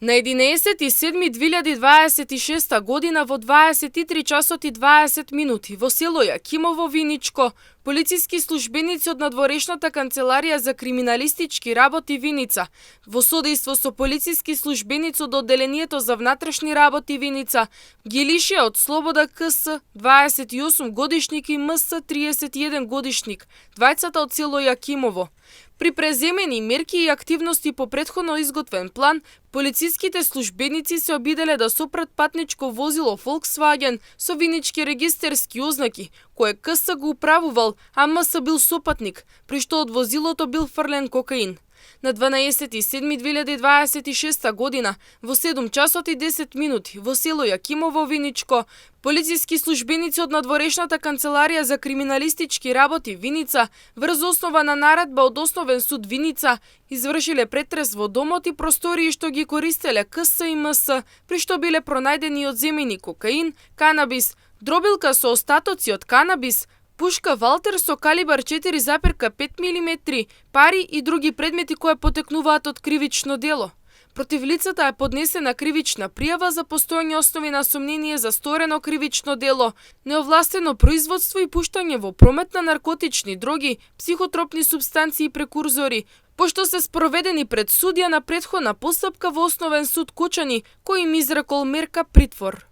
На 11.7.2026 година во 23 часот и 20 минути во село Јакимово, Виничко, полициски службеници од надворешната канцеларија за криминалистички работи Виница, во содејство со полициски службеници од одделението за внатрешни работи Виница, ги лишија од слобода КС 28 годишник и МС 31 годишник, двајцата од село Јакимово. При преземени мерки и активности по претходно изготвен план, полициските службеници се обиделе да сопрат патничко возило Volkswagen со винички регистерски ознаки, кое КС го управувал, а МС бил сопатник, при што од возилото бил фрлен кокаин. На 12.7.2026 година, во 7 часот и 10 минути, во село Јакимово, Виничко, полициски службеници од надворешната канцеларија за криминалистички работи Виница, врз основа на наредба од Основен суд Виница, извршиле претрес во домот и простории што ги користеле КС и МС, при што биле пронајдени одземени кокаин, канабис, дробилка со остатоци од канабис, пушка Валтер со калибар 4,5 мм, пари и други предмети кои потекнуваат од кривично дело. Против лицата е поднесена кривична пријава за постојање основи на сомнение за сторено кривично дело, неовластено производство и пуштање во промет на наркотични дроги, психотропни супстанции и прекурзори, пошто се спроведени пред судија на претходна постапка во Основен суд Кочани, кој им изрекол мерка притвор.